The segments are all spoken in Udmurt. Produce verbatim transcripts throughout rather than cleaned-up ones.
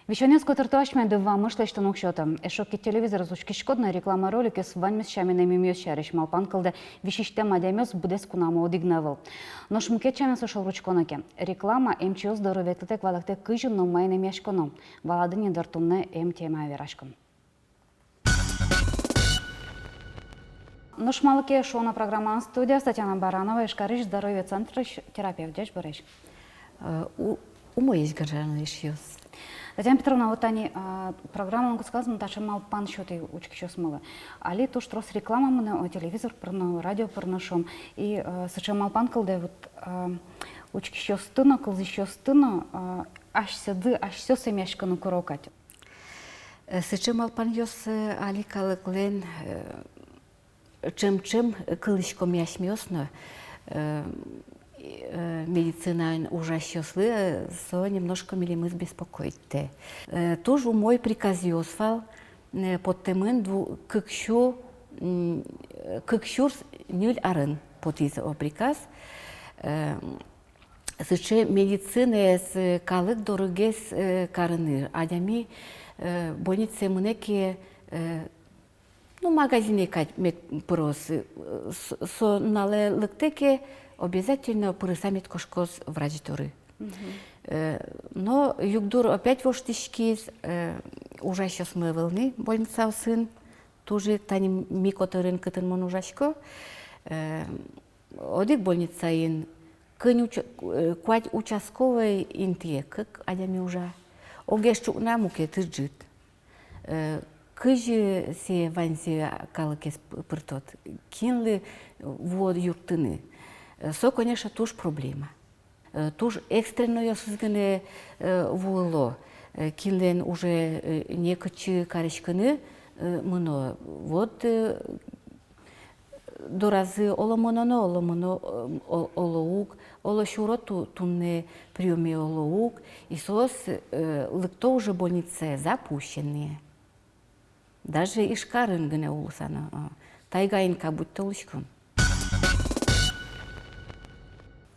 Висёнэз котыртӥ асьмеды вамыш лэсьтыны уг сёты. Эшшо ик телевизорез учкиськод но, реклама роликъёс ваньмыз сямен эмъюмъёс сярысь малпан кылдэ висисьтэм адямиос быдэс кунамы одӥг но ӧвӧл. Нош мукет сямен со шоры учконо ке, реклама эмчиос доры ветлытэк валэктэ, кызьы но маин эмъяськоно. Валады ни дыр, туннэ эм темая вераськом. Нош «Малы ке шуоно» программаын студияз Татьяна Баранова, Ижкарысь здоровье центрысь терапевт. Ӟечбуресь. Э, у-, умоесь, гажано эшъёс. Татьяна Петровна, вот тани, а, программалэн кутсконаз мон таӵе малпан сётӥ учкисьёсмылы. Али туж трос реклама мынэ, о, телевизор пыр но, радио пыр но, шуом. И, э, сыӵе малпан кылдэ, вот, э, учкисьёсты но, кылзӥсьёсты но, э, асьсэды асьсэос эмъяськыны куро кадь. Э, сыӵе малпанъёс, э, али калыклэн, э, ӵем-ӵем кылӥськомы асьмеос но, э, э, медицинаын ужасьёслы, э, со немножко милемыз беспокоиттэ. Э, туж умой приказъёс вал, э, поттэмын дву-, кык сю, м, кык сюрс ньыль арын потӥз, о, приказ. Э, сыӵе медицинаез, э, калык дорыгес, э, карыны. Адями, э, больницае мынэ ке, э, ну, магазинэ кадь мед пыроз, э, с-, со нуналэ лыктэ ке, обязательно пырыса мед кошкоз врач доры. Мгм. Э, но югдур опять воштӥськиз, э, ужасьёсмы ӧвӧл ни больницаосын, туж ик тани ми котырын, кытын мон ужасько, э, одӥг больницаын куинь уч-, э, куать участковой интые кык адями ужа. Огез ӵукна, мукетыз ӝыт. Э, кызьы сое ваньзэ калыкез п-, пыртод? Кинлы вуод юрттыны? Э, со, конечно, туж проблема. Э, туж экстреннойёсыз гинэ, э, вуыло. Э, кинлэн уже, э, некытчы кариськыны, э, мыно. Вот, э, доразы оло мыноно, оло мыно, э, о-, оло уг, оло сюро ту-, туннэ приёме, оло уг. И соос, э, лыкто уже больницае запущенные. Даже Ижкарын гинэ улыса но, а, тайгаын как будто улӥськом.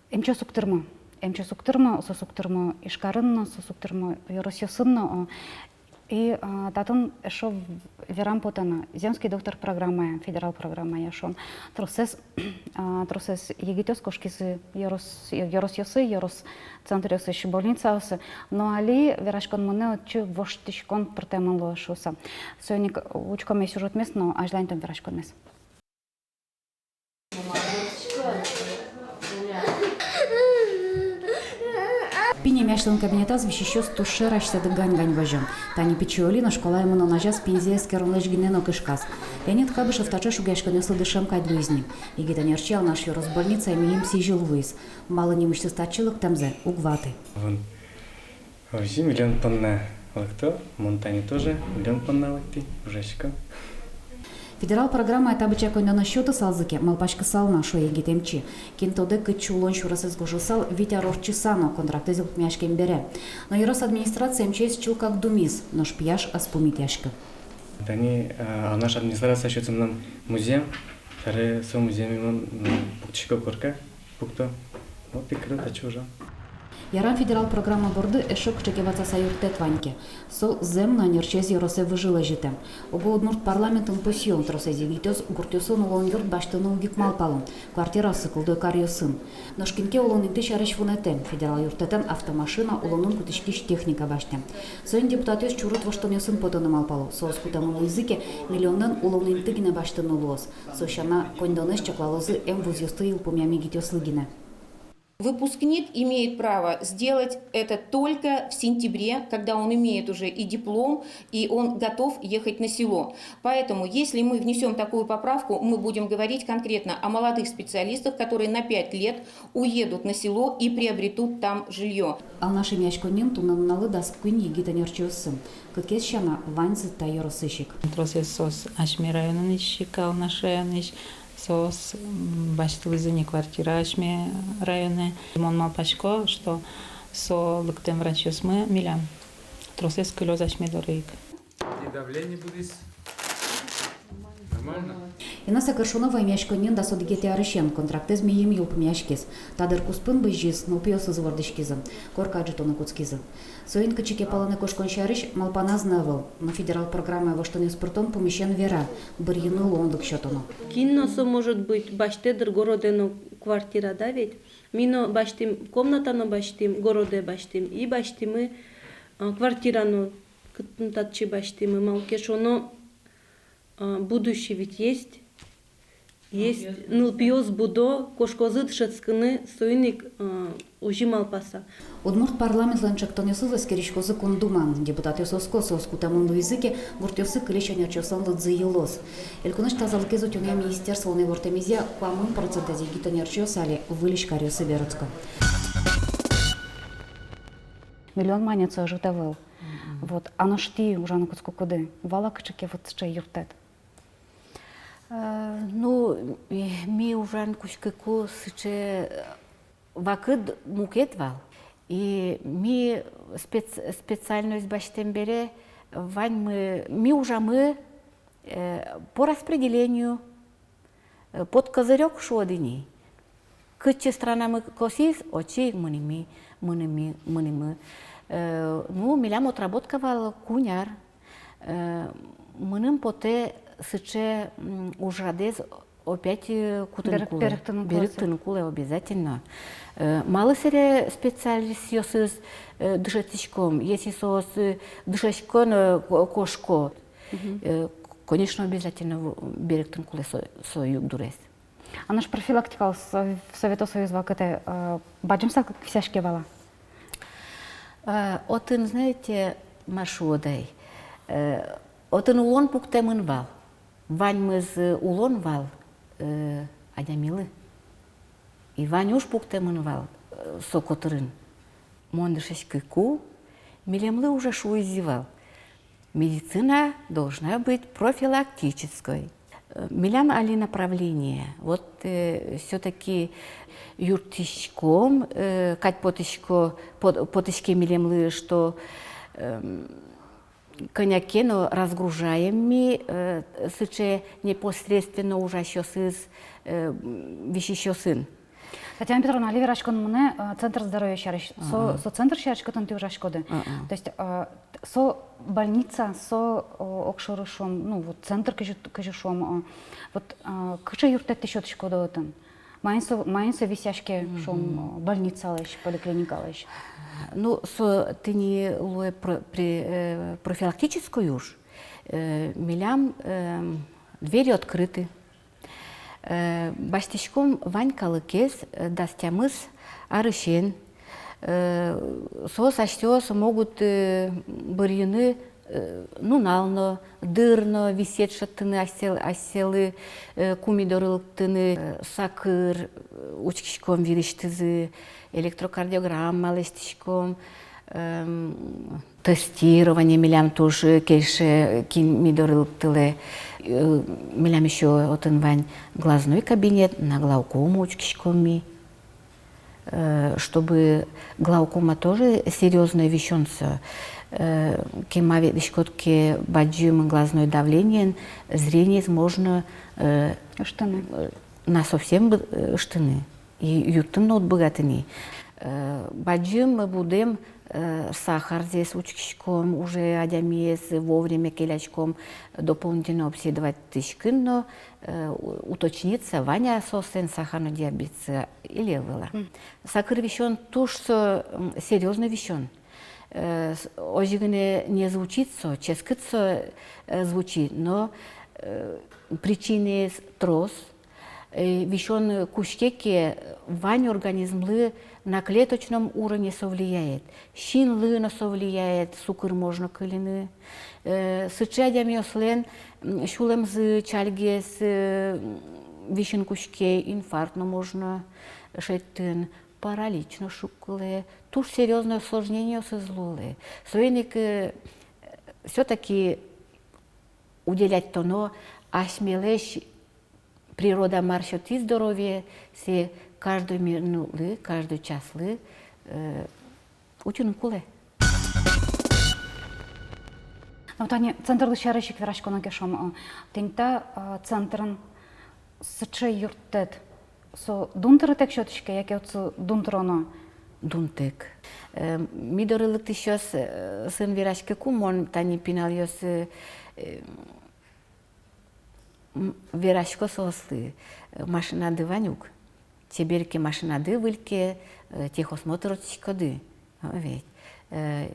Эмчиос уг тырмы. Эмчиос уг тырмы, соос уг тырмы Ижкарын но, соос уг тырмы ёросъёсын но, а. И, а, татын эшшо верам потэ на, «Земский доктор» программая, федерал программая, шуом. Тросэз, а, тросэз егитъёс кошкизы ёрос-, ёросъёсы, ёрос центръёсысь больницаосы, но али вераськон мынэ, отчы воштӥськон пыртэмын луоз шуыса. Соин ик учкоме сюжетмес но азьланьтом вераськонмес. Пинь эмъясьлэн кабинетаз висисьёс туж шер асьсэды гань-гань возё. Тани пичи Олина школае мынон азяз пиньзэ эскеронлэсь гинэ но кышказ. Леонид Кадышев таӵе шугъяськонъёслы дышем кадь луиз ни. Егит ӧнерчи Алнаш ёрос больницае миым сӥзьыл вуиз. Малы нимысьтыз татчы лыктэмзэ уг ваты. Вон озьы миллион понна лыкто, мон тани тоже миллион понна лыктӥ, ужасько. Федерал программая та быдӟа коньдонэз сётысалзы ке, малпаськысал на, шуэ егит эмчи. Кин тодэ, кытчы улон сюресэз гожысал вить ар ортчыса но, контрактэз йылпумъяськем бере. Но ёрос администрация эмчиез чылкак думиз, нош пияш ӧз пумитъяськы. Тани, а, Алнаш администрация сётэ мыным музъем, табере со музъеме мон, м, пуктӥсько корка, пукто. Вот и кыдо татчы ужа. Ярам, федерал программа борды эшшо кыӵе ке ватсаса юрттэт вань ке. Со зэм но ӧнерчиез ёросэ выжы лэзьытэ. Уго удмурт парламентын пусъё: тросэз егитъёс гуртъёсын улон юрт басьтыны уг ик малпало, квартираоссы кылдо каръёсын. Нош кин ке улон инты сярысь вунэтэ, федерал юрттэтэн автомашина, улонын кутӥськись техника басьтэ. Соин депутатъёс чурыт воштонъёсын потыны малпало. Соос кутэмын луизы ке, миллионэн улон инты гинэ басьтыны луоз. Со сяна, коньдонэз чаклалозы эмвузъёсты йылпумъям егитъёслы гинэ. Выпускник имеет право сделать это только в сентябре, когда он имеет уже и диплом, и он готов ехать на село. Поэтому, если мы внесём такую поправку, мы будем говорить конкретно о молодых специалистах, которые на пять лет уедут на село и приобретут там жильё. Алнаш эмъяськонниын туннэ нуналлы дас куинь егит ӧнерчиоссы. Кыкез сяна, ваньзы та ёросысь ик. Тросэз соос асьме районысь ик, Алнаш районысь. Соос, м, басьтылӥзы ни квартира асьме районэ. Мон малпасько, что со лыктэм врачъёсмы милям тросэз кылёз асьме доры ик. И давление будӥз. Нормально? Инна Сокершунова эмъяськонниын дас одӥгетӥ арысен, контрактэз мийым йылпумъяськиз. Та дыр куспын бызиз, нылпиосыз вордӥськизы, корка ӝутыны кутскизы. Соин кытчы ке палэнэ кошкон сярысь малпаназ но ӧвӧл, но федерал программая воштонъёс пыртон пумысен вера: бырйыны луонлык сётоно. Кин но со, может быть, басьтэ дыр городэ но квартира, да ведь? Ми но басьтӥм, комната но басьтӥм, городэ басьтӥм, и басьтӥмы, а, квартира но, кытын татчы басьтӥмы, малы ке шуоно, а, будущий ведь есть. Есть, нылпиос будо, кошкозы дышетскыны, соин ик, а, озьы малпаса. Удмурт парламентлэн ӵектонъёсыз эскериськозы Кун Думаын. Депутатъёс оско, соос кутэмын луизы ке, гуртъёсы кылись ӧнерчиослэн лыдзы йылоз. Элькунысь тазалыкез утёнъя министерстволэн ивортэмезъя, куамын процентэз егит ӧнерчиос али выль иськаръёсы берытско. Миллион манет со ӧжыт ӧвӧл. Мгм. Вот, а нош тӥ ужаны кутскыкуды, вал-а кыӵе ке вот сыӵе юрттэт? Э, ну, ми, ми ужаны кутскыку сыӵе, э, вакыт мукет вал. И ми спец-, специальность басьтэм бере ваньмы, ми ужамы, э, по распределению, э, под козырёк шуод ини. Кытчы странамы косӥз, отчы ик мынӥмы, мынӥмы, мынӥмы. Э, ну, милям отработка вал куинь ар. Э, мыным потэ, сыӵе, м, ужрадэз опять, э, кутыны кулэ. Берыктыны кулэ. Берыктыны кулэ обязательно. Э, малы сэре специалистъёсыз, э, дышетӥськом, если соос, э, дышетскон, э, ко-, кошко. Мгм. Э, конечно, обязательно в-, берыктыны кулэ со, со югдурез. А нош профилактикалы со-, Совето Союз вакытэ, э, бадӟым сак висъяське вал-а? Э, отын, знаете, ма шуод ай, э, отын улон пуктэмын вал. Ваньмыз улон вал, э, адямилы. И вань уж пуктэмын вал, э, со котырын. Мон дышетскыку, милемлы уже шуизы вал: медицина должна быть профилактической. Э, милям али направление. Вот, э, всё-таки юрттӥськом, э, кадь потӥсько, пот-, потӥське милемлы, что, эм, кӧня ке но разгружаем ми, э, сыӵе непосредственно ужасьёсыз, э, висисьёсын. Татьяна Петровна, али вераськон мынэ, э, центр здоровья сярысь. Со, ага, со центр сярысь, кытын тӥ ужаськоды. Ага. То есть, э, со больница, со, э, огшоры шуом, ну, вот центр кызьы, кызьы шуом, э, вот, э, кыӵе юрттэт тӥ сётӥськоды отын? Маин со, маин со висъяське, мгм, шуом, э, больницалэсь, поликлиникалэсь? Ну, со тӥни луэ про-, пре-, э, профилактической уж. Э, милям, э, двери открыты. Э, басьтӥськом вань калыкез, э, дас тямыс арысен. Э, соос асьсэос могут, э, бырйыны, э, нунал но, дыр но висъет шедьтыны асьсэл-, асьсэлы, э, ку ми доры лыктыны, э, сакыр, э, учкиськом, вирисьтызы, электрокардиограмма лэсьтӥськом, эм, тестирование милям туж, э, кельше, кин ми доры лыктылэ. Э, милям ещё отын вань глазной кабинет, на глаукому учкиськом ми. Э, чтобы глаукома тоже серьёзной висён со. Э, кема ветлӥськод ке бадӟым глазной давлениен, зрениез можно, э, ыштыны, э, на совсем бы-, э, ыштыны. И юрттыны но уд быгаты ни. Э, бадӟым будэм, э, сахарзэс учкиськом, уже адямиез вовремя келяськом, дополнительно обследовать тӥськын но, э, у-, уточниться, вань-а соослэн сахарной диабетсы или ӧвӧл-а. Мгм. Сакыр висён туж со, м, серьёзной висён. Э, с-, озьы гинэ не звучит со, ческыт со, э, звучит, но, э, причинаез трос. Э, висён кутске ке, вань организмлы на клеточном уровне со влияет. Синлы но со влияет, сукыр можно кыльыны. Э, сыӵе адямиослэн, м, сюлэмзы чальгес, э, висьыны кутске, инфаркт но можно шедьтыны, паралич но шуккылэ, туж серьёзной осложнениосыз луылэ. Соин ик, э, всё-таки уделять тоно асьмелэсь, природа мар сётӥз здоровье, сое каждой минутлы, каждой часлы, э, утьыны кулэ. Ну, тани центрлы сярысь ик вераськоно ке, шуом, э, тӥни та, э, центрын, Сыӵе юрттэт, со дун тырытэк сётӥське, яке отсы дун тыроно? Дунтэк. Э, ми доры лыктӥсьёс, э, сын вераськыку, мон тани пиналъёсы, э, м, верасько соослы, э, машинады вань ук. Чебер ке машинады, выль ке, э, техосмотр ортчиськоды. О, ведь. Э,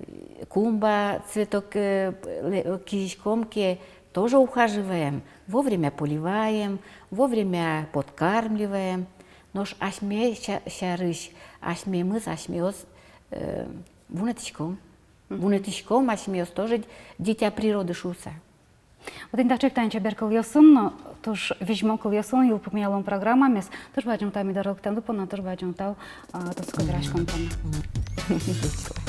клумба, цветок, э, ле-, э, кизиськом ке, тоже ухаживаем, вовремя поливаем, вовремя подкармливаем. Нош асьме ся-, сярысь, асьмемыз, асьмеос, э, вунэтӥськом. Вунэтӥськом, асьмеос тоже дитя природы шуыса. Вот ини таӵе ик тани чебер кылъёсын, туж визьмо кылъёсын йылпумъялом программамес. Туж бадӟым тау ми доры лыктэмды понна, туж бадӟым тау, а, тунсыко вераськон понна. Мгм.